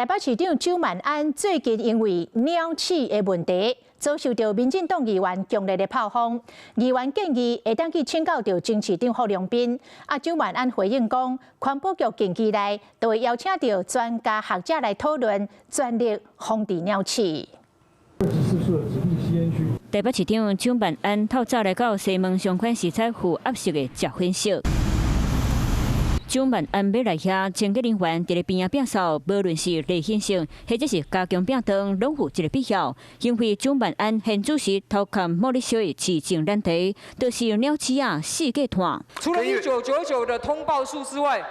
台北市長蔣萬安最近因為鳥鼠的問題，遭受著民進黨議員強烈的炮轟。議員建議會當去請教著前市長郝龍斌。啊，蔣萬安回應講，環保局近期內就會邀請著專家學者來討論，全力防治鳥鼠。台北市長蔣萬安透早來到西門商圈視察負壓式的食粉色。蔣萬安欲來遐，清潔人員佇咧邊仔摒掃，無論是例行性或者是加強摒斷，攏有這个必要。因為蔣萬安現主席頭殼莫咧燒的市政難題，就是鳥鼠仔四界湠。除了1999的通報數之外，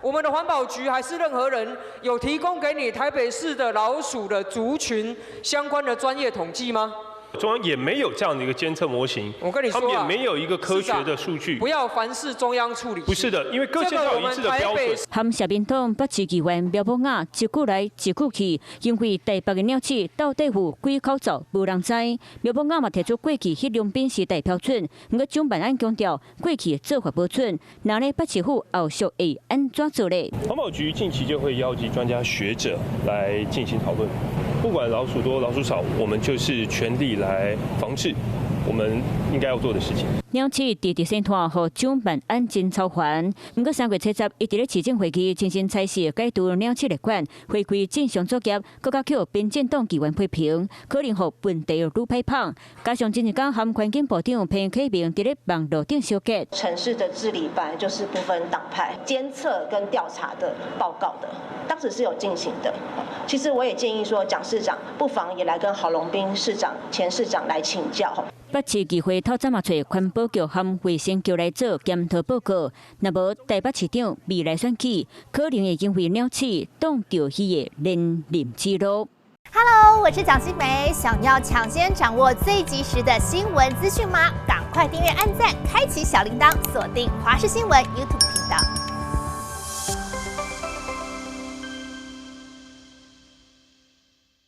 我們的環保局還是任何人有提供給你台北市的老鼠的族群相關的專業統計嗎？中央也沒有這樣的一個監測模型，我跟你說，他們也沒有一個科學的數據。不要凡事中央處理。不是的，因為各縣有一致的標準。含社民黨北市議員苗博雅一句來一句去，因為台北的鳥鼠到底有幾口罩，無人知。苗博雅嘛提出過去彼龍斌時代標準，毋過蔣萬安強調過去做法無準，那咧北市府後續會按怎做咧？環保局近期就會邀集專家學者來進行討論，不管老鼠多老鼠少，我們就是全力來防治，我們應該要做的事情。鳥鼠直直生湠，予蔣萬安真操煩。毋過3月70，伊佇咧市政會議親身差事解除鳥鼠列管，回歸正常作業，閣較予民進黨議員批評，可能予問題愈歹放。加上前一工和環境部長彭啟明佇咧網路頂相結。城市的治理本來就是不分黨派監測跟調查的報告的，當時是有進行的。其實我也建議說，蔣市長不妨也來跟郝龍斌市長、前市長來請教。北市議會透早嘛揣環保局和衛生局來做檢討報告，若無台北市長未來選舉可能會因為鳥鼠擋著彼个連任之路。 Hello，我是蔣新梅，想要搶先掌握最及時的新聞資訊嗎？趕快訂閱、按讚、開啟小鈴鐺，鎖定華視新聞 YouTube 頻道。